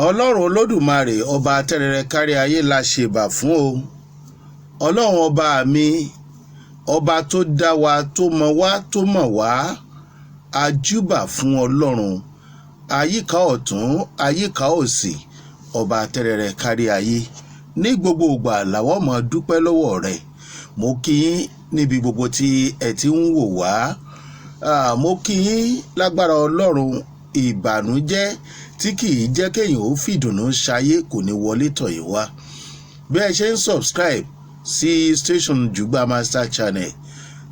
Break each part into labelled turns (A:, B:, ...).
A: Ọlọ́run Olódùmarè, ọba tẹ́rẹrẹ kárí ayé, la ṣèbà fún o. Ọlọ́run ọba mi, ọba tó dá wa, tó mọ̀ wá, tó mọ̀ wá, a júbà fún Ọlọ́run. Àyíká ọ̀tún, àyíká òsì, ọba tẹ́rẹrẹ kárí ayé, ní gbogbo ìgbà làwọn máa dúpẹ́ lọ́wọ́ rẹ̀. Mo kí yín níbi gbogbo tí ẹ ti ń wò wá. Mo kí yín lágbára Ọlọ́run, ìbànújẹ́ tí kì í jẹ́ kéèyàn ó fìdùnnú ṣayé kò ní wọlé tọ̀ yín wá. Bí ẹ ṣe ń subscribe sí station Jùgbà Master Channel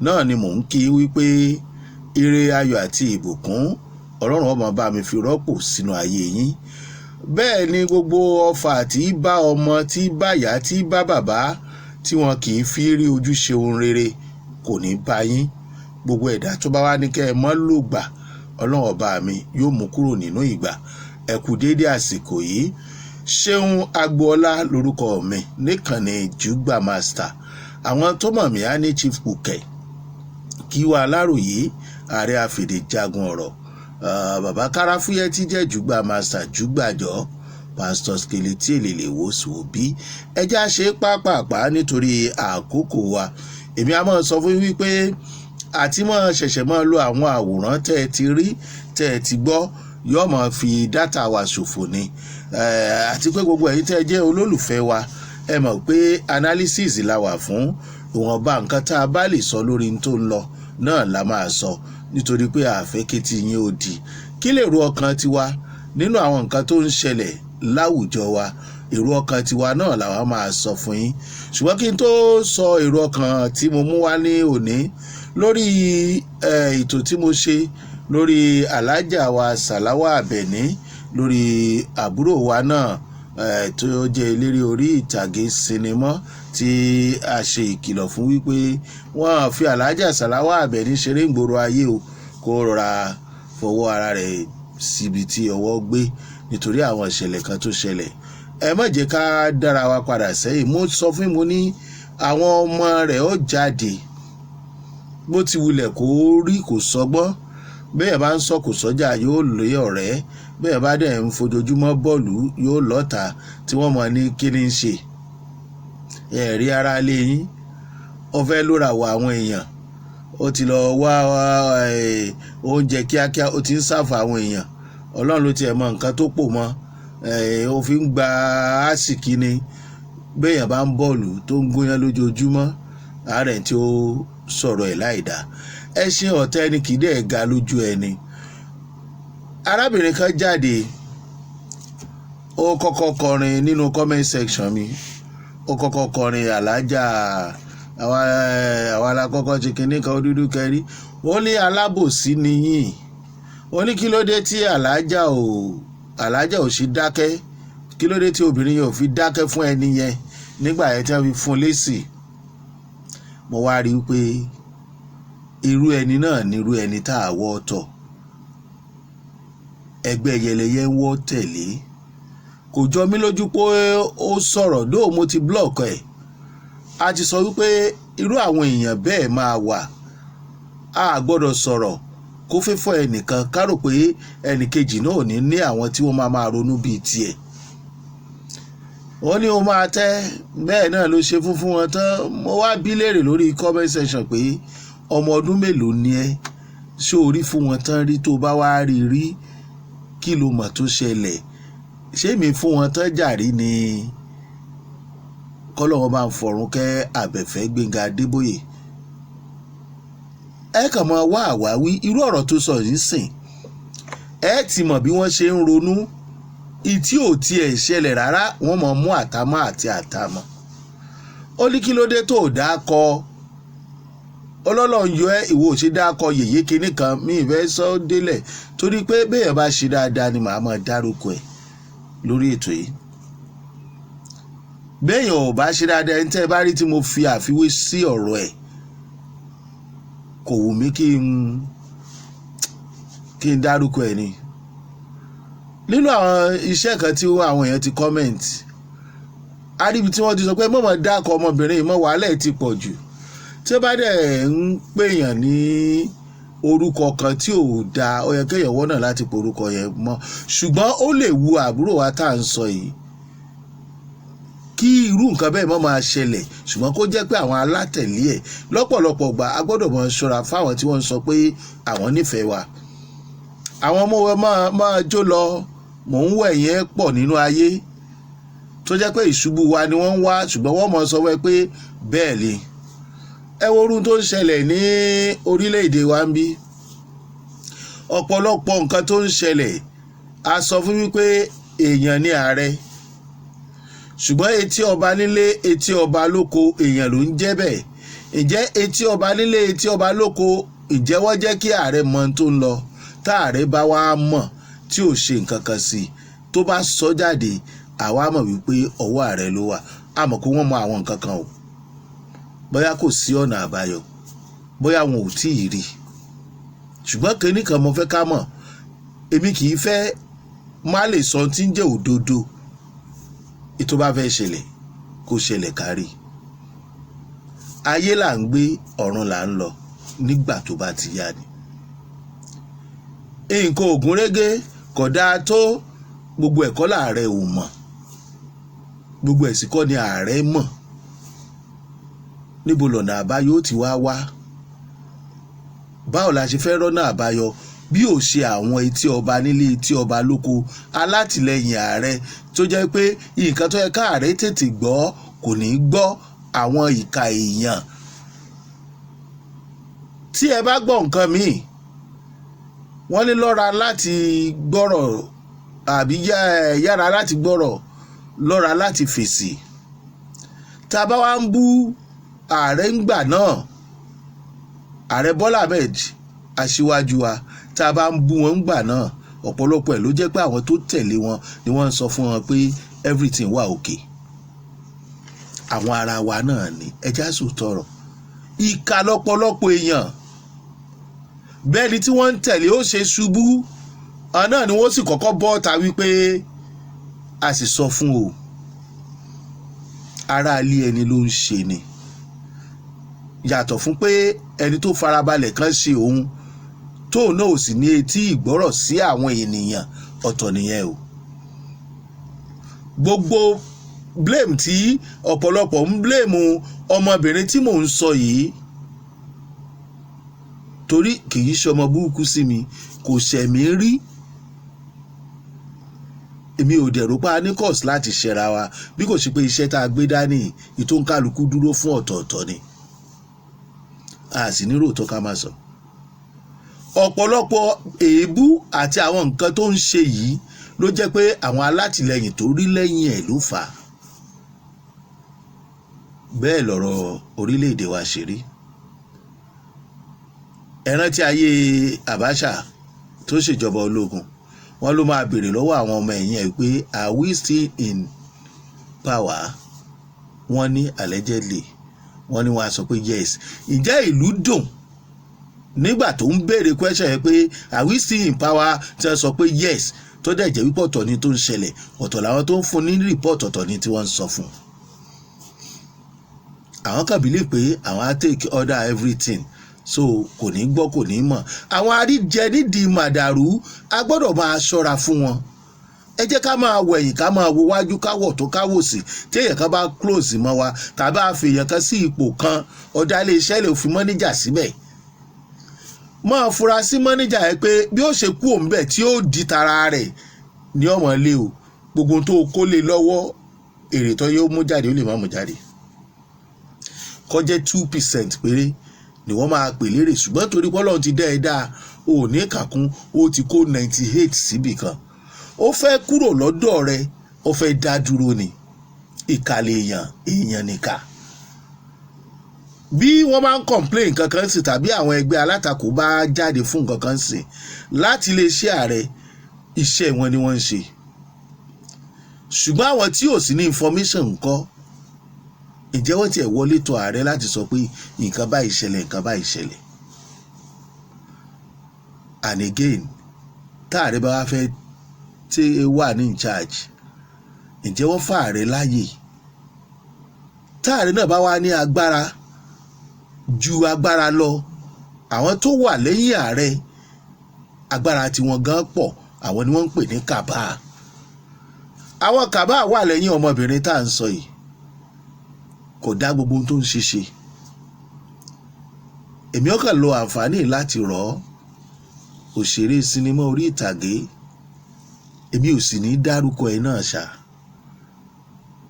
A: náà ni mò ń kí wípé ire, ayọ̀ àti ìbùkún, Ọlọ́run ọmọ bá mi fi rọ́pò sínú ayé yín. Bẹ́ẹ̀ ni gbogbo ọfà tí bá ọmọ, tí bá ìyá, tí bá bàbá, tí wọn kì í fi rí ojúṣe ohun rere, kò ní bá yín. Gbogbo ẹ̀dá tó bá wá ní kẹ́ ẹ mọ́ lò gbà, Ọlọ́run ọba mi yóò mú kúrò nínú ìgbà. Ẹ kú déédé àsìkò yìí. Ṣéun Agboola lórúkọ mi níkànnì Jùgbà Master. Àwọn tó mọ̀ mí á ní Chief Kùkẹ̀ Kíwá Aláròyé, ààrẹ àfìdí jagun ọ̀rọ̀, bàbá káráfúyẹ́ tí jẹ́ Jùgbà Master, jùgbàjọ́ Pastor Skeleti èlèlè wò bí ẹjẹ́ àṣẹ pápápá nítorí àkókò wa. Èmi a máa sọ fún wípé àti máa ṣẹ̀ṣẹ̀ máa lo àwọn àwòrán tẹ́ ẹ ti rí, tẹ́ ẹ ti gbọ́, yóò máa fi data wa ṣòfò ni. Àti pé gbogbo ẹ̀yin tẹ́ ẹ jẹ́ olólùfẹ́ wa, ẹ mọ̀ pé analysis la wà fún. Ìwọ̀nba nǹkan tá a bá lè sọ lórí tó ń lọ náà la máa sọ, nítorí pé àfẹ́ kétí yín ó di kí lè ro ọkàn tiwa nínú àwọn nǹkan tó ń ṣẹlẹ̀ láwùjọ wa. Èrò ọkàn tiwa náà làwa máa sọ fún yín. Ṣùgbọ́n kí n tó sọ èrò ọkàn tí mo mú wá ní òní lórí ètò tí mo ṣe lórí alájà wa Sàláwà Àbẹ̀ní, lórí àbúrò wa náà tó jẹ́ eléré orí ìtàgé sinimá, tí a ṣe ìkìlọ̀ fún wípé wọ́n fi alájà Sàláwà Àbẹ̀ní ṣeré ìgboro ayé o, kó rọra fọwọ́ ara rẹ̀ síbi tí ọwọ́ gbé, nítorí àwọn ìṣẹ̀lẹ̀ kan tó ṣẹlẹ̀. Ẹ má jẹ́ ká dára wa padà sẹ́yìn. Mo sọ fún mo ní àwọn ọmọ rẹ̀ ó jáde. Bó ti wulẹ̀ kó rí, kò sọgbọ́n. Bẹ́ẹ̀ bá ń sọ kò sọ́jà, yóò lé ọ̀rẹ́. Bẹ́ẹ̀ bá dẹ̀ ń fojoojúmọ́ bọ́ọ̀lù, yóò lọ́ta tí wọ́n mọ̀ ní kí ni ń ṣe. Ẹ̀rí ara lé yín, ó fẹ́ lóra wọ àwọn èèyàn, ó ti lọ wá oúnjẹ kíákíá, ó ti ń sáfù àwọn èèyàn. Ọlọ́run ló tiẹ̀ mọ nǹkan tó pò mọ́, ó fi ń gba àsìkí ni. Béèyàn bá ń bọ́ọ̀lù tó ń gúnyán lójoojúmọ́, àárẹ̀ tí ó sọ̀rọ̀ ẹ̀ láì dá, ẹṣin ọ̀tá ẹni kì í dẹ̀ ga lójú ẹni. Arábìnrin kan jáde, ó kọ́kọ́ kọrin nínú comment section mi. Ó kọ́kọ́ kọrin alájà àwa la kọ́kọ́ ṣe kinní kan dúdú kẹrí. Ó ní alábòsí ni yín. Ó ní kí ló dé tí alájà ò ṣe dákẹ́? Kí ló dé tí obìnrin yẹn ò fi dákẹ́ fún ẹni yẹn nígbà yẹn tí wọ́n fi fún un lésì? Mo wá rí i pé irú ẹni náà ní irú ẹni tá a wọ́ tọ̀, ẹgbẹ́ yẹlẹyẹ ń wọ́ tẹ̀lé. Kò jọ mí lójú pé ó sọ̀rọ̀ dóò. Mo ti block ẹ̀. A ti sọ wípé irú àwọn èèyàn bẹ́ẹ̀ máa wà. A gbọ́dọ̀ sọ̀rọ̀ kó fẹ́fọ́ ẹnìkan, ká rò pé ẹnìkejì náà ò ní ní àwọn tí wọ́n máa máa ronú bíi tiẹ̀. Wọ́n ní o máa tẹ́ bẹ́ẹ̀ náà ló ṣe fún wọn tán. Mo wá bí léèrè lórí comment section pé ọmọ ọdún mélòó ni ẹ́? Ṣé o rí fún wọn tán rí? Tó bá wá rí rí, kí ló mọ̀ tó ṣẹlẹ̀? Ṣé mi fún wọn tán jàrí ni? Kọ́lọ́wọ́n bá ń fọ̀run kẹ́ Àbẹ̀fẹ́ Gbénga Adébóyè. Ẹ kàn máa wá àwáwí. Irú ọ̀rọ̀ tó sọ yìí sìn, ẹ ti mọ̀ bí wọ́n ṣe ń ronú. Ìtí ò tiẹ̀ ṣẹlẹ̀ rárá, wọ́n mọ̀ mú àtàmọ́ àti àtàmọ́. Ó ní kí ló dé tó dá kọ ọlọ́lọ́run yọ ẹ́, ìwọ ò ṣe dá kọ yèyé kinní kan. Mi ìfẹ́ sọ délẹ̀, torí pé béèyàn bá ṣe dáadáa ni màá máa dárúkọ ẹ̀ lórí ètò yìí. Béèyàn ò bá ṣe dáadáa, ẹni tẹ́ ẹ bá rí tí mo fi àfiwé sí ọ̀rọ̀ ẹ̀, kò wù mí kí n dárúkọ ẹ̀ ni. Nínú àwọn iṣẹ́ kan tí àwọn èèyàn ti comment, aríbi tí wọ́n ti sọ pé mọ̀mọ́ dákọ̀ ọmọbìnrin yìí mọ́, wàhálà ẹ̀ ti pọ̀ jù. Tí ó bá dẹ̀ ń pèèyàn ní Orúkọ kan tí ò dáa, ó yẹ kéèyàn wọ́nà láti pe orúkọ yẹn mọ́, ṣùgbọ́n ó lè wu àbúrò wa tá à ń sọ yìí kí irú nǹkan bẹ́ẹ̀ má máa ṣẹlẹ̀, ṣùgbọ́n kó jẹ́ pé àwọn alátẹ̀lé ẹ̀ lọ́pọ̀lọpọ̀ gbà, a gbọ́dọ̀ máa ṣọ́ra fáwọn tí wọ́n ń sọ pé àwọn nífẹ̀ẹ́ wa. Àwọn ọmọ wa máa jó lọ, mò ń wẹ̀ yẹn pọ̀ nínú ayé tó jẹ́ pé ìṣubú wa ni wọ́n ń wá, ṣùgbọ́n wọ́n mọ̀ sọ wẹ́ pé bẹ́ẹ̀ ni. Ẹ wo orun tó ń ṣẹlẹ̀ ní orílẹ̀-èdè wa ń bí, ọ̀pọ̀lọpọ̀ nǹkan tó ń ṣẹlẹ̀. A sọ fún wípé èèyàn ní ààrẹ, ṣùgbọ́n etí ọba nílé, etí ọba lóko, èèyàn ló ń jẹ́ bẹ́ẹ̀. Ǹjẹ́ etí ọba nílé, etí ọba lóko, ǹjẹ́ wọ́n jẹ́ kí ààrẹ mọ ohun tó ń lọ? Tá ààrẹ bá wá mọ̀ tí ò ṣe nǹkan kan sí i, tó bá sọ jáde, àwa mọ̀ wípé ọwọ́ ààrẹ ló wà. A mọ̀ pé wọ́n mọ àwọn nǹkan kan o, bóyá kò sí ọ̀nà àbáyọ, bóyá wọn ò tí ì rí. Ṣùgbọ́n kinní kan mo fẹ́ ká mọ̀, èmi kì í fẹ́ má lè sọ tí ń jẹ́ òdodo. Ètò bá fẹ́ ṣẹlẹ̀, kó ṣẹlẹ̀ kárí ayé là ń gbé, ọ̀run là ń lọ nígbà tó bá ti yá ni. Nǹkan ògúnrégé kò dáa tó, gbogbo ẹ̀kọ́ làárẹ̀ ò mọ̀, gbogbo ẹ̀sìn kọ́ ni ààrẹ mọ̀. Níbo lọ̀nà àbáyọ ó ti wá wá? Báwo la ṣe fẹ́ rọ́nà àbáyọ bí ò ṣe àwọn etí ọba nílé, etí ọba lóko, alátìlẹyìn ààrẹ tó jẹ́ pé nǹkan tó yẹ káàrẹ tètè gbọ́ kò ní gbọ́? Àwọn ìka èèyàn tí ẹ bá gbọ́ nǹkan míì, wọ́n ní lọ́ra láti gbọ́rọ̀ àbí yára láti gbọ́rọ̀, lọ́ra láti fèsì. Tá a bá wá ń bú ààrẹ ńgbà náà, Ààrẹ Bọ́lá Ahmed, aṣíwájú wa, tá a bá ń bú wọn ńgbà náà, ọ̀pọ̀lọpọ̀ ẹ̀ ló jẹ́ pé àwọn tó tẹ̀lé wọn ni wọ́n ń sọ fún wọn pé everything wà okay. Àwọn ara wa náà ni ẹja sòtọrọ. Ìkà lọ́pọ̀lọpọ̀ èèyàn. Bẹ́ẹ̀ ni tí wọ́n ń tẹ̀lé ó ṣe ṣubú, àwọn náà ni wọ́n sì kọ́kọ́ bọ́ ta wípé a sì sọ fún o. Ará ilé ẹni ló ń ṣe ni, yàtọ̀ fún pé ẹni tó farabalẹ̀ kan ṣe òun tóun náà ò sì ní etí ìgbọ́rọ̀ sí àwọn ènìyàn, ọ̀tọ̀ nìyẹn o. Gbogbo blame tí ọ̀pọ̀lọpọ̀ ń blame ọmọbìnrin tí mò ń sọ yìí, torí kì í ṣe ọmọ burúkú sí mi, kò ṣẹ̀mí rí, èmi ò dẹ̀rù pa ní cause láti ṣẹra wa, bí kò ṣe pé iṣẹ́ tá a gbé dání ìtò ń kálukú dúró fún ọ̀tọ̀ọ̀tọ̀ ni, a sì ní ròótọ́ ká máa sọ. Ọ̀pọ̀lọpọ̀ èébú àti àwọn nǹkan tó ń ṣe yìí ló jẹ́ pé àwọn alátìlẹyìn tó rí lẹ́yìn ẹ̀ ló fà á. Bẹ́ẹ̀ lọ̀rọ̀ orílẹ̀-èdè wa ṣe rí. Ẹ rántí ayé Abacha tó ṣèjọba ológun, wọ́n ló máa béèrè lọ́wọ́ àwọn ọmọ ẹ̀yìn ẹ̀ pé, "Are we still in power?" Wọ́n ní allegedly, wọ́n ní wọ́n á sọ pé yes. Ǹjẹ́ ìlú dùn nígbà tó ń béèrè question yẹn pé, "Are we still in power?" tí wọ́n sọ pé yes, tó dẹ̀ jẹ́ wípé ọ̀tọ̀ ni tó ń ṣẹlẹ̀, ọ̀tọ̀ làwọn tó ń fún ní report, ọ̀tọ̀ ni tí wọ́n ń sọ fún un. Àwọn kan believe pé àwọn á take order everything, so kò ní gbọ́, kò ní mọ̀. Àwọn àríjẹ nídìí màdàrú, a gbọ́dọ̀ máa ṣọ́ra fún wọn. Ẹ jẹ́ ká máa wẹ̀yìn, ká máa wo wájú, ká wọ̀ tó, ká wò sí. Tí èèyàn kan bá close mọ́ wa tàbí a fi èèyàn kan sí ipò kan, ọ̀dà ilé iṣẹ́ lè fi mọ́níjà síbẹ̀, máa fura sí mọ́níjà yẹn pé bí ó ṣe kú òun bẹ̀ tí ó di tara rẹ̀ ní ọmọ ilé o. Gbogbo tó kó lé lọ́wọ́, èrè tó yóò mú jáde, ó lè má mú jáde, kó jẹ́ 2% péré ni wọ́n máa pè lérè, ṣùgbọ́n torí pé Ọlọ́run ti dẹ́ ẹ dáa, ò ní kàkún, ó ti kó 98 síbì kan, ó fẹ́ kúrò lọ́dọ̀ rẹ, ó fẹ́ dá dúró ni. Ìkàlẹ̀ èèyàn, èèyàn nìkà. Bí wọ́n bá ń complain kankan sí tàbí àwọn ẹgbẹ́ alátakò bá jáde fún nǹkan kan sí láti iléeṣẹ́ ààrẹ, iṣẹ́ wọn ni wọ́n ń ṣe. Ṣùgbọ́n àwọn tí ò sí ní information ńkọ́? Ǹjẹ́ wọ́n tiẹ̀ wọlé tọ̀ ààrẹ láti sọ pé nǹkan báyìí ṣẹlẹ̀, nǹkan báyìí ṣẹlẹ̀? And again, tá ààrẹ bá wá fẹ́ tí wà ní in charge, ǹjẹ́ wọ́n fà ààrẹ láàyè? Tá ààrẹ náà bá wá ní agbára ju agbára lọ. Àwọn tó wà lẹ́yìn ààrẹ, agbára tiwọn gan pọ̀. Àwọn ni wọ́n ń pè ní cabal. Àwọn cabal wà lẹ́yìn ọmọbìnrin tá à ń sọ yìí. Kò dá gbogbo ohun tó ń ṣe ṣe. Èmi ọkàn lo àǹfààní láti rọ̀ ọ́, òṣèré sinimá orí ìtàgé. Èmi ò sì ní dárúkọ ẹ̀ náà ṣá,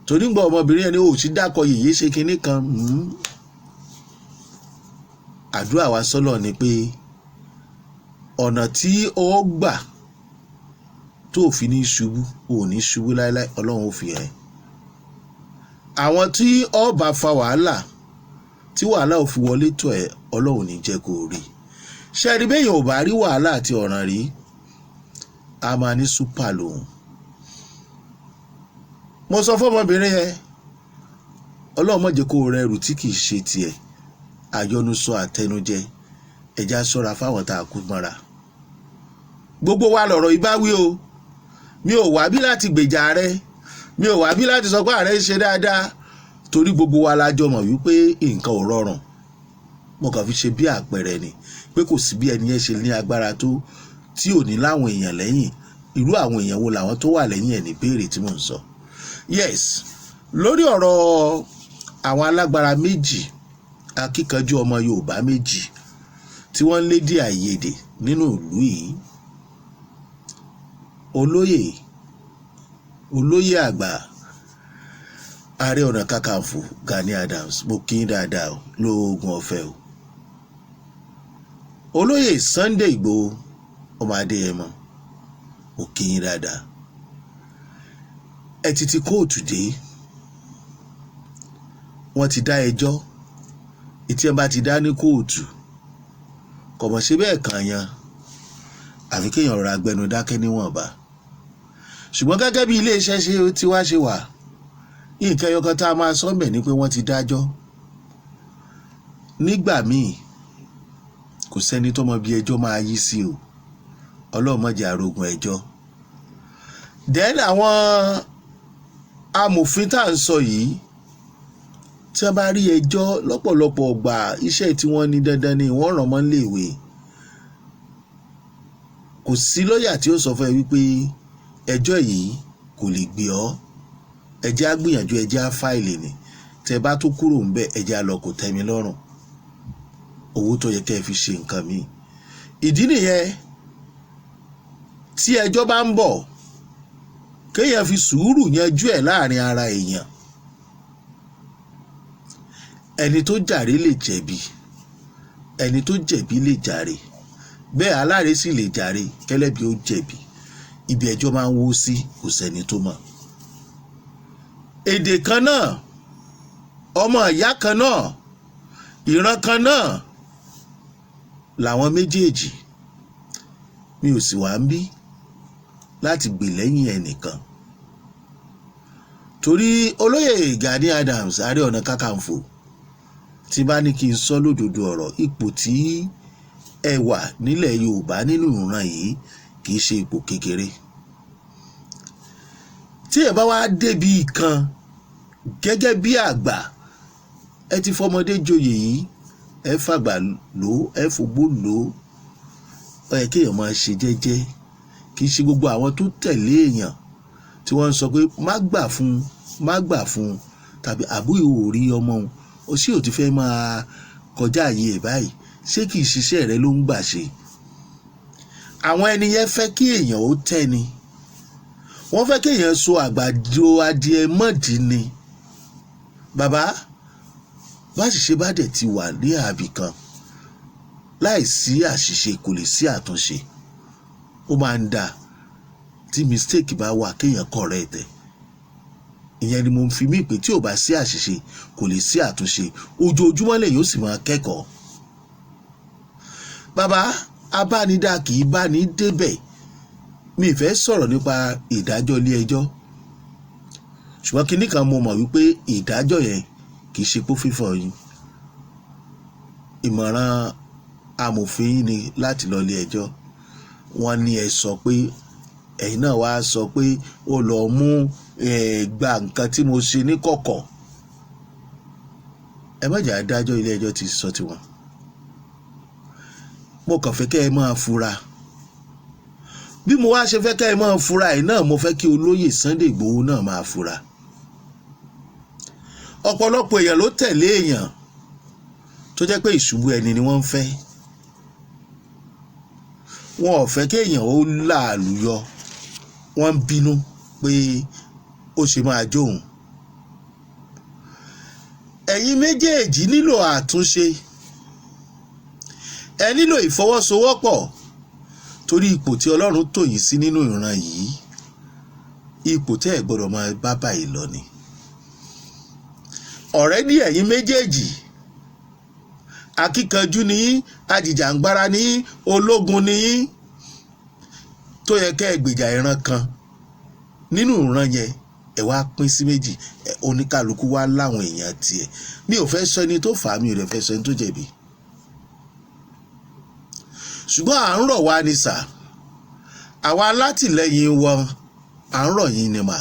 A: torí gbọ́ ọmọbìnrin ẹni ò sí dákọ yèyé ṣe kinní kan. Àdúrà wa sọ́lọ̀ ni pé ọ̀nà tí ó gbà tó fi ní ṣubú, ò ní ṣubú láéláé. Ọlọ́run ó fi hàn. Àwọn tí ó bá fa wàhálà, tí wàhálà ò fi wọlé tọ̀ ẹ́, Ọlọ́run ní jẹ́ kó rí. Ṣé ẹni bẹ́yìn ò bá rí wàhálà àti ọ̀ràn rí, a máa ní super lòun. Mo sọ fọmọbìnrin yẹn, Ọlọ́run má jẹ́ kó rẹrù tí kì í ṣe tiẹ̀. Àyọnusọ, àtẹnujẹ, ẹja ṣọ́ra fáwọn tá a kú mọ́ra. Gbogbo wa lọ̀rọ̀ yìí bá wí o. Mi ò wá bí láti gbèjà rẹ, mi ò wá bí láti sọ pé ààrẹ ń ṣe dáadáa, torí gbogbo wa la jọ mọ̀ wípé nǹkan ò rọrùn. Mo kàn fi ṣe bí àpẹẹrẹ ni pé kò sí bí ẹni yẹn ṣe ní agbára tó tí ò ní láwọn èèyàn lẹ́yìn. Irú àwọn èèyàn wo làwọn tó wà lẹ́yìn ẹ̀ ní béèrè tí mò ń sọ? Yes, lórí ọ̀rọ̀ àwọn alágbára méjì, akíkanjú ọmọ Yorùbá méjì tí wọ́n ń lédè àìyedè nínú ìlú yìí, olóyè àgbà, Ààrẹ Ọ̀nà Kakanfò Gani Adams, mo kí n dáadáa o, lóògùn ọ̀fẹ́ o. Olóyè Sunday Ìgbòho ọmọ Adéyẹmọ, mo kí yín dáadáa. Ẹ ti ti kóòtù dé, wọ́n ti dá ẹjọ́. Ìtí ẹ bá ti dá ní kóòtù, kò mọ̀ ṣe bẹ́ẹ̀ kàn yan, àfi kéèyàn rọra gbẹnu dákẹ́ níwọ̀nba. Ṣùgbọ́n gẹ́gẹ́ bí iléeṣẹ́ ṣe tí wá ṣe wà, nǹkan ẹyọ kan tá a máa sọ mẹ́ ni pé wọ́n ti dájọ́. Nígbà míì, kò sẹ́ni tó mọ bí ẹjọ́ máa yí sí o. Ọlọ́run má jẹ́ àrògùn ẹjọ́. Then àwọn amòfin tá à ń sọ yìí, tí wọ́n bá rí ẹjọ́ lọ́pọ̀lọpọ̀ ọgbà, iṣẹ́ tí wọ́n ní dandan ni wọ́n ràn mọ́ léèwé. Kò sí lọ́ọ̀yà tí ó sọ fún ẹ wípé ẹjọ́ yìí kò lè gbé ọ́. Ẹ jẹ́ á gbìyànjú, ẹ jẹ́ á file ni. Tẹ́ bá tó kúrò ń bẹ̀, ẹ jẹ́ á lọ kò tẹ́ mi lọ́rùn. Owó tó yẹ kẹ́ ẹ fi ṣe nǹkan mi. Ìdí nìyẹn tí ẹjọ́ bá ń bọ̀, kéèyàn fi sùúrù yanjú ẹ̀ láàrin ara èèyàn. Ẹni tó jàre lè jẹ̀bi, ẹni tó jẹ̀bi lè jàre, bẹ́ẹ̀ aláre sì lè jàre, kẹ́lẹ́bi ó jẹ̀bi. Ibi ẹjọ́ máa ń wó sí, kò sẹ́ni tó mọ̀. Èdè kan náà, ọmọ ìyá kan náà, ìran kan náà làwọn méjèèjì. Mi ò sì wá ń bí láti gbè lẹ́yìn ẹnìkan, torí olóyè Gani Adams, Ààrẹ Ọ̀nà Kakanfò, tí bá ní kí n sọ lódodo ọ̀rọ̀, ipò tí ẹ wà nílẹ̀ Yorùbá nínú ìran yìí kì í ṣe ipò kékeré. Tí ẹ bá wá débi kan gẹ́gẹ́ bí àgbà, ẹ ti fọmọdé joyè yìí, ẹ fàgbà lò, ẹ fògbó lò ó, yẹ kéèyàn máa ṣe jẹ́jẹ́. Kì í ṣe gbogbo àwọn tó tẹ̀lé èèyàn tí wọ́n ń sọ pé má gbà fún un, má gbà fún un, tàbí àbúrò ò rí ọmọ òun, ó sì ò ti fẹ́ máa kọjá àyè ẹ̀ báyìí, ṣé kì í ṣiṣẹ́ rẹ ló ń gbà ṣe? Àwọn ẹni yẹn fẹ́ kí èèyàn ó tẹ́ ni. Wọ́n fẹ́ kí èèyàn so àgbàdo adìẹ mọ́dì ni. Bàbá, bá ṣìṣe bá dẹ̀ ti wà ní àbì kan, láìsí àṣìṣe kò lè sí àtúnṣe. Ó máa ń dáa tí mistake bá wà, kéèyàn correct ẹ̀. Ìyẹn ni mo fi mí pé tí ò bá sí àṣìṣe, kò lè sí àtúnṣe. Ojoojúmọ́ lèyìn ó sì máa kẹ́kọ̀ọ́. Bàbá, abánidá kì í bá ní débẹ̀. Mi ì fẹ́ sọ̀rọ̀ nípa ìdájọ́ ilé ẹjọ́, ṣùgbọ́n kinní kan mo mọ̀ wípé ìdájọ́ yẹn kì í ṣe pé fífọ̀ yín. Ìmọ̀ràn amòfin yín ni láti lọ ilé ẹjọ́. Wọ́n ní ẹ sọ pé ẹ̀yin náà wá sọ pé ó lọ mú gba nǹkan tí mo ṣe ní kọ̀kọ̀. Ẹ má jẹ́ adájọ́ ilé ẹjọ́ ti sọ tiwọn. Mo kàn fẹ́ kẹ́ ẹ máa fura. Bí mo wá ṣe fẹ́ kẹ́ ẹ máa fura yìí náà, mo fẹ́ kí olóyè Sunday Igboho náà máa fura. Ọ̀pọ̀lọpọ̀ èèyàn ló tẹ̀lé èèyàn tó jẹ́ pé ìṣubú ẹni ni wọ́n ń fẹ́. Wọn ò fẹ́ kéèyàn ó làlùyọ. Wọ́n ń bínú pé ó ṣe máa jóun. Ẹ̀yin méjèèjì nílò àtúnṣe, ẹ nílò ìfọwọ́sowọ́pọ̀, torí ipò tí Ọlọ́run tò yín sí nínú ìran yìí, ipò tẹ́ ẹ̀ gbọ́dọ̀ máa bá báyìí lọ ni. Ọ̀rẹ́ ní ẹ̀yin méjèèjì, akíkanjú ní yín, ajìjàǹgbara ní yín, ológun ní yín, tó yẹ kẹ́ ẹ gbèjà ìran kan nínú ìran yẹn. Ẹ wá pín sí méjì, oníkálukú wá láwọn èèyàn tiẹ̀. Mi ò fẹ́ sọ ẹni tó fà á, mi ò dẹ̀ fẹ́ sọ ẹni tó jẹ̀bi, ṣùgbọ́n à ń rọ̀ wá ní sà, àwa alátìlẹ́yìn wọn, à ń rọ̀ yín ni mà.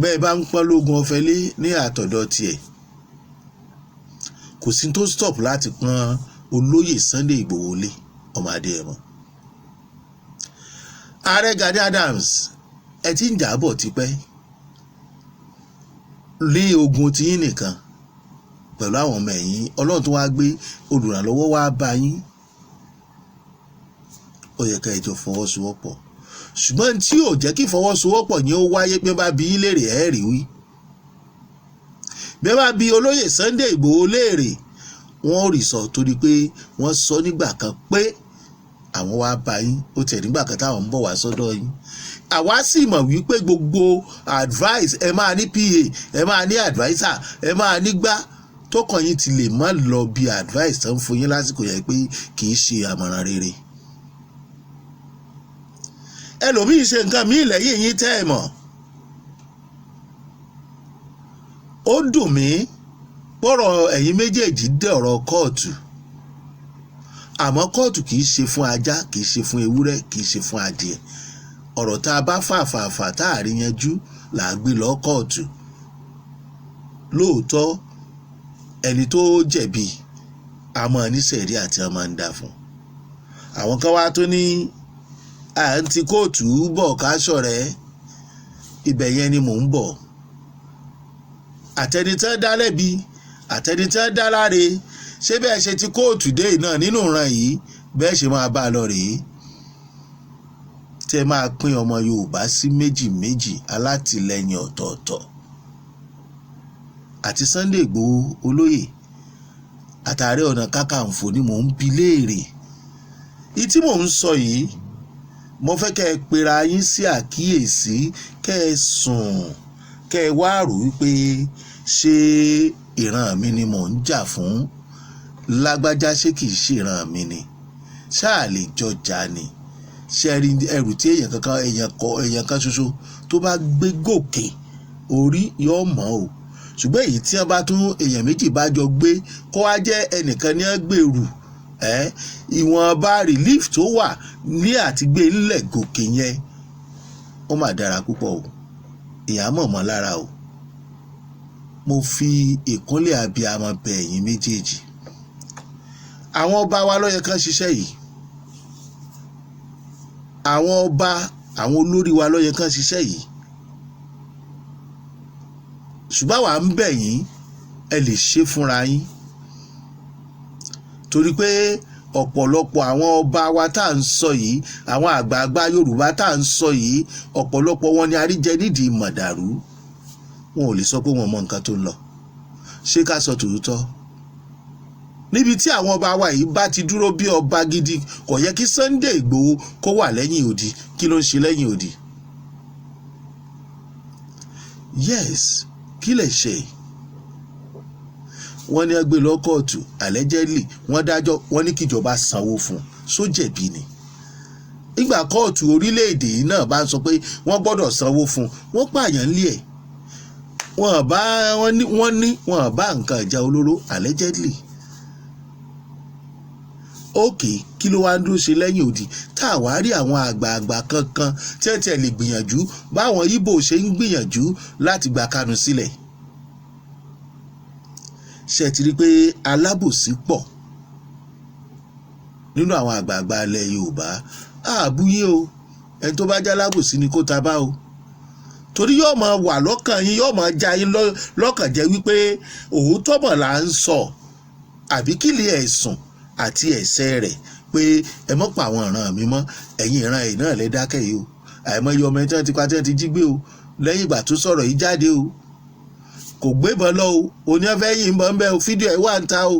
A: Bẹ́ẹ̀ bá ń pọ́n lógun ọ̀fẹ́ lé ní àtọ̀dọ̀ tiẹ̀, kò sí tó stop láti pọ́n olóyè Sunday Ìgbòho lé, ọmọ Adéyẹmọ. Ààrẹ Gani Adams, ẹ ti ń jà bọ̀ tipẹ́ ní ogun tiyín nìkan pẹ̀lú àwọn ọmọ ẹ̀yìn. Ọlọ́run tó wá gbé olùrànlọ́wọ́ wá bá yín, ó yẹ ká ẹ jọ fọwọ́sowọ́pọ̀. Ṣùgbọ́n tí ò jẹ́ kí ìfọwọ́sowọ́pọ̀ yẹn ó wáyé, pé bá bi yín léèrè, ẹ̀ rí wí. Bí wọ́n bá bi olóyè Sunday Ìgbòho léèrè, wọ́n ò rí sọ, torí pé wọ́n sọ nígbà kan pé àwọn wá bá yín. Ó tẹ̀ nígbà kan táwọn ń bọ̀ wá sọ́dọ̀ yín. Àwa sì mọ̀ wípé gbogbo advice, ẹ máa ní PA, ẹ máa ní adviser, ẹ máa ní gbá tó kàn yín ti lè má lọ bí advice tó ń fún yín lásìkò yẹn pé kì í ṣe àmọ̀ràn rere. Ẹlòmíì ṣe nǹkan míì lẹ́yìn yín tẹ́ ẹ mọ̀. Ó dùn mí pọ̀rọ̀ ẹ̀yin méjèèjì dé ọ̀rọ̀ kóòtù, àmọ́ kóòtù kì í ṣe fún ajá, kì í ṣe fún ewúrẹ́, kì í ṣe fún adìẹ. Ọ̀rọ̀ tá a bá fà fà fà tá a rí yanjú là á gbé lọ kóòtù. Lóòótọ́, ẹni tó jẹ̀bi a máa ní sẹ̀rí àti a máa ń dà fún àwọn kan wá tó ní à ń ti kóòtù bọ̀ ká ṣọ̀rẹ́. Ibẹ̀ yẹn ni mò ń bọ̀. Àtẹnitẹ́ dá lẹ́bi, àtẹnitẹ́ dá láre, ṣé bẹ́ẹ̀ ṣe ti kóòtù dé náà nínú ìran yìí, bẹ́ẹ̀ ṣe máa bá a lọ rèé, tẹ́ máa pín ọmọ Yorùbá sí méjì méjì, alátìlẹyìn ọ̀tọ̀ọ̀tọ̀? Àti Sunday Igboho olóyè àtààrẹ Ọ̀nà Kakanfò ni mò ń bi léèrè. Ìtí mò ń sọ yìí, mo fẹ́ kẹ́ ẹ pera yín sí àkíyèsí, kẹ́ ẹ sùn, kẹ́ ẹ wá rò wípé ṣé ìran mi ni mò ń jà fún? Lágbájá, ṣé kìí ṣe ìran mi ni? Ṣáà lè jọjà ni? Ṣe rí ẹrù tí èèyàn kankan, èèyàn kọ, èèyàn kan ṣoṣo tó bá gbé gòkè, orí yóò mọ̀ o. Ṣùgbọ́n èyí tí wọ́n bá tún èèyàn méjì bá jọ gbé, kó wá jẹ́ ẹnìkan ní wọ́n gbèrú ẹ́, ìwọ̀nba relief tó wà ní àti gbé ńlẹ̀ gòkè yẹn, ó mà dára púpọ̀ o. Ìyá mọ̀ mọ́ lára o. Mo fi ìkúnlẹ̀ abiyamọ bẹ̀ ẹ̀yin méjèèjì. Àwọn ọba wa ló yẹ kán ṣiṣẹ́ yìí. Àwọn ọba, àwọn olórí wa ló yẹ kán ṣiṣẹ́ yìí, ṣùgbọ́n àwa ń bẹ̀ yín, ẹ lè ṣe fúnra yín, torí pé ọ̀pọ̀lọpọ̀ àwọn ọba wa tá à ń sọ yìí, àwọn àgbààgbà Yorùbá tá à ń sọ yìí, ọ̀pọ̀lọpọ̀ wọn ni àríjẹ nídìí mọ̀dàrú. Wọn ò lè sọ pé wọn mọ nǹkan tó ń lọ. Ṣé ká sọ tòótọ́? Níbi tí àwọn ọba wa yìí bá ti dúró bí ọba gidi, kò yẹ kí Sunday Ìgbòho kó wà lẹ́yìn odi. Kí ló ń ṣe lẹ́yìn odi? Yes, kí lè ṣe? Wọ́n ní ẹgbẹ́ lọ kóòtù, allegedly wọ́n dájọ́, wọ́n ní kíjọba sanwó fún un. Sójẹ̀bi ni? Nígbà kóòtù orílẹ̀-èdè yìí náà bá ń sọ pé wọ́n gbọ́dọ̀ sanwó fún un, wọ́n pààyàn ńlẹ̀ ẹ̀, wọ́n bá wọ́n ní wọ́n bá nǹkan ìjà olóró, allegedly. Òkè, kí ló wá ń dúró ṣe lẹ́yìn odi, tá a wá rí àwọn àgbààgbà kankan tí ẹ tiẹ̀ lè gbìyànjú báwọn Ìgbò ṣe ń gbìyànjú láti gba Kánú sílẹ̀? Ṣe ti rí i pé alábòsí pọ̀? Nínú àwọn àgbààgbà ilẹ̀ Yorùbá, àbúyé o, ẹni tó bá jálábòsí ni kó ta bá o, torí yóò máa wà lọ́kàn yín, yóò máa já yín lọ́kàn jẹ́ wípé òótọ́ mọ̀ là ń sọ, àbí kí lè ẹ̀sùn àti ẹ̀ṣẹ̀ rẹ̀ pé ẹ mọ́ pa àwọn ìran mi mọ́. Ẹ̀yin ìran ẹ̀ náà lẹ dákẹ́ yìí o. Àìmọye ọmọ ẹni tí wọ́n ti pa, tí wọ́n ti jí gbé o, lẹ́yìn ìgbà tó sọ̀rọ̀ yìí jáde o. Kò gbébọn lọ o, òní ọ̀fẹ́ yìí ń bọ̀ ń bẹ́ o. Fídíò ẹ̀ wà ń ta o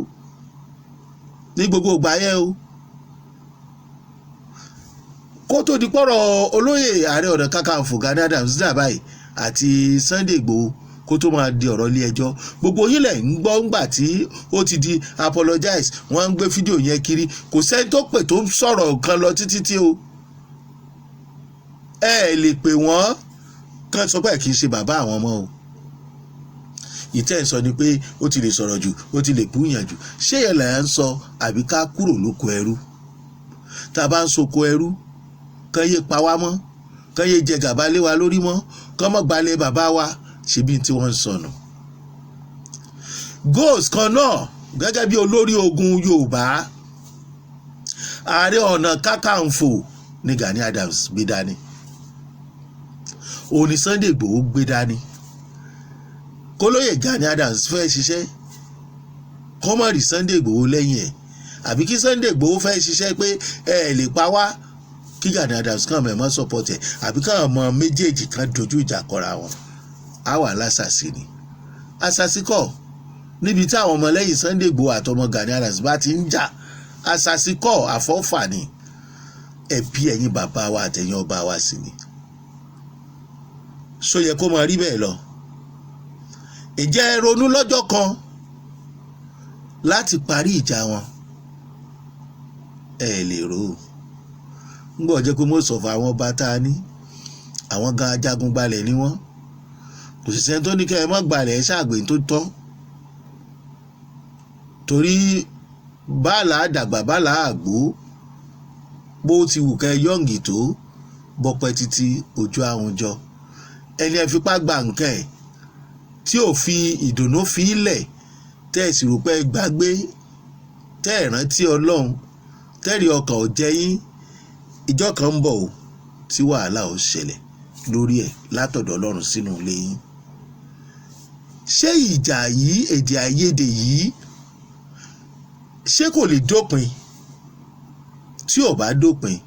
A: ní gbogbo ìgbà yẹn o. Kó tó di pọ́rọ̀ olóyè Ààrẹ Ọ̀nà Kakanfò Gani Adams dà báyìí àti Sunday Igboho, kó tó máa di ọ̀rọ̀ ilé ẹjọ́, gbogbo yín lẹ̀ ń gbọ́ ńgbà tí ó ti di apologize. Wọ́n ń gbé fídíò yẹn kiri, kò sẹ́ni tó pè tó ń sọ̀rọ̀ kan lọ títí tí o. Ẹ lè pè wọ́n kán sọ pé kì í ṣe bàbá àwọn ọmọ o. Ìtẹ́ ń sọ ni pé ó ti lè sọ̀rọ̀ jù, ó ti lè búyàn jù. Ṣé yẹn là ń sọ, àbí ká kúrò lóko ẹrú? Tá a bá ń soko ẹrú, kán yé pa wá mọ́, kán yé jẹ gàba lé wa lórí mọ́, kán mọ́ gbalẹ̀ bàbá wa, ṣebí tí wọ́n ń sọnù. Goals kan náà, gẹ́gẹ́ bí olórí ogun Yorùbá, Ààrẹ Ọ̀nà Kakanfò ní Gani Adams gbé dání, òní Sunday Igboho gbé dání. Kólóyè Gani Adams fẹ́ ṣiṣẹ́, kọ́mọ̀rì Sunday Igboho lẹ́yìn ẹ̀, àbí kí Sunday Igboho fẹ́ ṣiṣẹ́ pé ẹ lè pa wá, kí Gani Adams kàn mọ̀ support ẹ̀, àbí káwọn ọmọ méjèèjì kan dojú ìjà kọra wọn, á wà lásàsì ni. Àsàsì kọ́, níbi tí àwọn ọmọlẹ́yìn Sunday Igboho àtọmọ Gani Adams bá ti ń jà, àsàsì kọ́, àfọ́fà ni. Ẹbí ẹ̀yin bàbá wa àtẹ̀yìn ọba wa sì ni. Ṣó yẹ kó máa rí bẹ́ẹ̀ lọ? Ǹjẹ́ ẹ ronú lọ́jọ́ kan láti parí ìjà wọn? Ẹ lè rò ó. Ń gbọ́ jẹ́ pé mo sọ fún àwọn ọba tá a ní, àwọn gan ajagun gbalẹ̀ ni wọ́n. Kò sì sẹ́ni tó ní kẹ́ ẹ má gbalẹ̀, ẹ ṣàgbé tó tọ́, torí báàlà àdàgbà báàlà àgbò, bó ti wù kẹ́ yọ̀ǹgì tó bọ́pẹ́ títí ojú àrùn jọ. Ẹni ẹ fipá gba nǹkan ẹ̀ tí ò fi ìdùnnú fi lẹ̀, tẹ́ ẹ sì rò pé ẹ gbàgbé, tẹ́ ẹ rántí Ọlọ́run, tẹ́rì ọkàn ò jẹ́ yín, ìjọ kan ń bọ̀ o tí wàhálà ò ṣẹlẹ̀ lórí ẹ̀ látọ̀dọ̀ Ọlọ́run sínú ilé yín. Ṣé ìjà yìí, èdè àìyedè yìí, ṣé kò lè dópin? Tí ò bá dópin,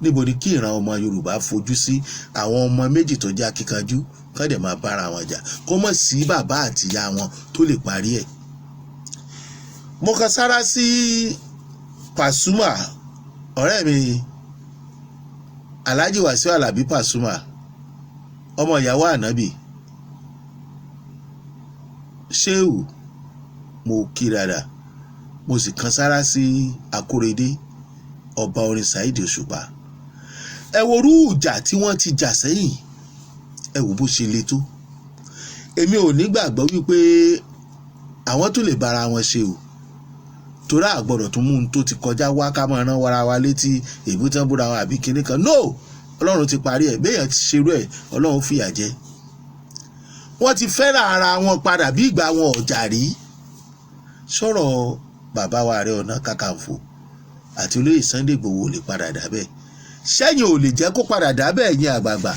A: níbo ni kí ìran ọmọ Yorùbá fojú sí? Àwọn ọmọ méjì tó jẹ́ akíkanjú kán dẹ̀ máa bára wọn jà, kó mọ̀ sí bàbá àtìyá wọn tó lè parí ẹ̀. Mo kan sára sí Pasuma, ọ̀rẹ́ mi, Alhaji Wasiu Alabi Pasuma, ọmọ ìyàwó ànábì Sheu. Mo kí dáadáa, mo sì kan sára sí Akórèdé, ọba orin Saheed Òṣùpá. Ẹ wo orú ìjà tí wọ́n ti jà sẹ́yìn, ẹ wò bó ṣe le tó. Èmi ò nígbàgbọ́ wípé àwọn tó lè bára wọn ṣe o, torí àgbọ̀dọ̀ tún mú un tó ti kọjá wá ká máa rán wara wa létí èbú tán búra wa àbí kinní kan. No, Ọlọ́run ti parí ẹ̀. Béèyàn ti ṣerú ẹ̀, Ọlọ́run fìyà jẹ. Wọ́n ti fẹ́ràn ara wọn padà bí ìgbà wọn ọ̀jà rí. Sọ̀rọ̀ bàbá wa Ààrẹ Ọ̀nà Kakanfò àti olóyè Sunday Igboho ò lè padà dà bẹ́ẹ̀? Sẹ́yìn ò lè jẹ́ kó padà dà bẹ́ẹ̀? Ẹ̀yin àgbààgbà,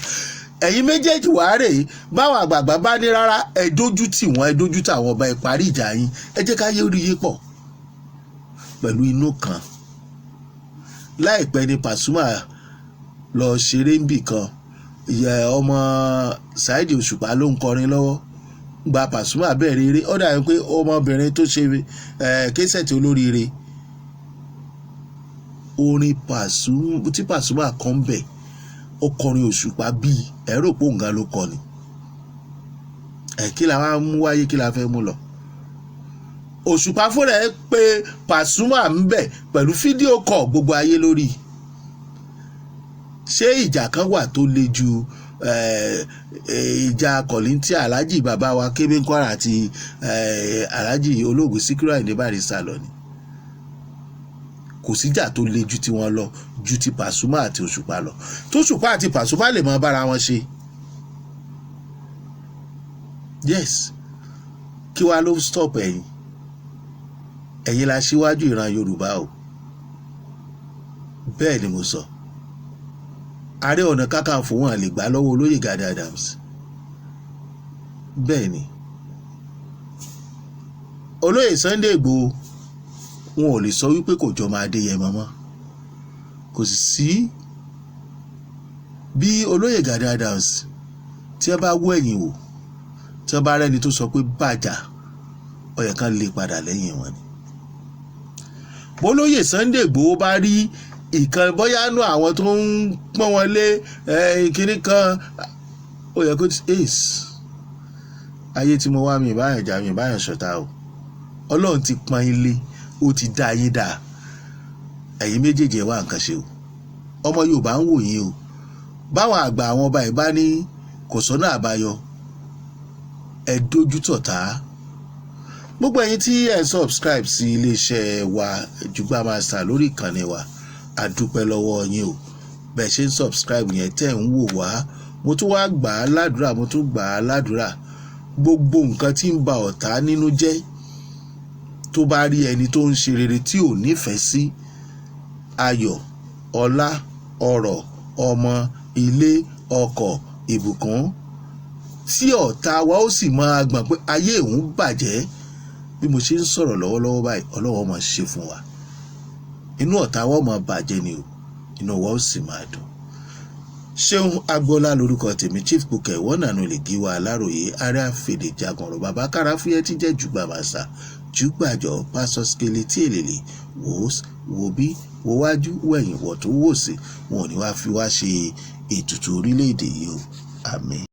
A: ẹ̀yin méjèèjì wàá rèé. Báwọn àgbààgbà bá ní rárá, ẹ dójú tì wọ́n, ẹ dójú tì àwọn ọba, ẹ parí ìjà yín, ẹ jẹ́ ká yé rí yín pọ̀ pẹ̀lú inú kan. Láìpẹ́ ni Pasuma lọ ṣeré níbì kan, ìyá ọmọ Saheed Òṣùpá ló ń kọrin lọ́wọ́. Gba Pasuma bẹ̀rẹ̀ eré, ó dàbí pé ọmọbìnrin tó ṣe késẹ̀tì olóríire, orin Pasuma tí Pasuma kan ń bẹ̀, ó kọrin Òṣùpá bíi ẹ̀rọ pòǹgà ló kọ ni. Ẹ̀ kí la wá mú wáyé? Kí la fẹ́ mú lọ? Òṣùpá fúnra ẹ̀ pé Pasuma ń bẹ̀ pẹ̀lú fídíò kọ̀ gbogbo ayé lórí. Ṣé ìjà kan wà tó le ju ìjà Kollington, Alhaji bàbá wa Kébé Kwara àti Alhaji olóògbé Síkírù Àyìndé Barrister lọ ni? Kò síjà tó le ju tiwọn lọ, ju ti Pasuma àti Òṣùpá lọ, tó Òṣùpá àti Pasuma lè máa bára wọn ṣe. Yes, kí wàá ló stop ẹ̀yin? Ẹ̀yin la ṣíwájú ìran Yorùbá o. Bẹ́ẹ̀ ni mo sọ, Ààrẹ Ọ̀nà Kakanfò, wọn lè gbà lọ́wọ́ olóyè Gani Adams. Bẹ́ẹ̀ ni, olóyè Sunday Igboho, wọn ò lè sọ wípé kò jọmọ Adéyẹmọ mọ́. Kò sì sí bí olóyè Gani Adams, tí wọ́n bá wọ ẹ̀yìn wò, tí wọ́n bá rẹ́ni tó sọ pé bàjá, ó yẹ kán lè padà lẹ́yìn wọn ni. Bólóyè Sunday Igboho bá rí ìkan, bóyá nú àwọn tó ń pọ́n wọn lé kínní kan, ó yẹ kó ace ayé tí mo wá mi ìbáyàn jà, mi ìbáyàn ṣọ̀tá o. Ọlọ́run ti pọ́n ilé, ó ti dá yín dá. Ẹ̀yin méjèèjì, ẹ̀ wá nǹkan ṣe o. Ọmọ Yorùbá ń wò yín o. Báwọn àgbà, àwọn ọba ìbá ní kò sọ́nà àbáyọ, ẹ dójú tọ̀tá. Gbogbo ẹ̀yin tí ẹ subscribe sí iléeṣẹ́ wa Jùgbà Master lórí ìkànnì wa, a dúpẹ́ lọ́wọ́ yín o. Bẹ́ẹ̀ ṣe ń subscribe yẹn, tẹ́ ń wò wá, mo tún wá gbà á ládùúrà, mo tún gbà á ládùúrà, gbogbo nǹkan tí ń ba ọ̀tá nínú jẹ́, tó bá rí ẹni tó ń ṣe rere tí ò nífẹ̀ẹ́ sí, ayọ̀, ọlá, ọrọ̀, ọmọ, ilé, ọkọ̀, ìbùkún tí ọ̀tá wa ó sì máa gbọ̀n pé ayé òun bàjẹ́, bí mo ṣe ń sọ̀rọ̀ lọ́wọ́lọ́wọ́ báyìí, Ọlọ́wọ́ máa ṣe fún wa. Inú ọ̀tá wa máa bàjẹ́ ni o, inú wa ó sì máa dùn. Ṣéun Agboola lórúkọ tèmi, Chief Bukẹ wọ́n nànú lè gíwa Aláròye, ààrẹ àfèdè jagun ọ̀rọ̀, bàbá káráfúyẹ́ tí jẹ́ Jùgbà Màsà jùgbàjọ, pásọ skele tí èlèlè wò ó, wò bí wò wájú, wẹ̀yìn, wọ̀ tó wò sí, wọn ò ní wá fi wá ṣe ètùtù orílẹ̀-èdè yìí o. Àmín.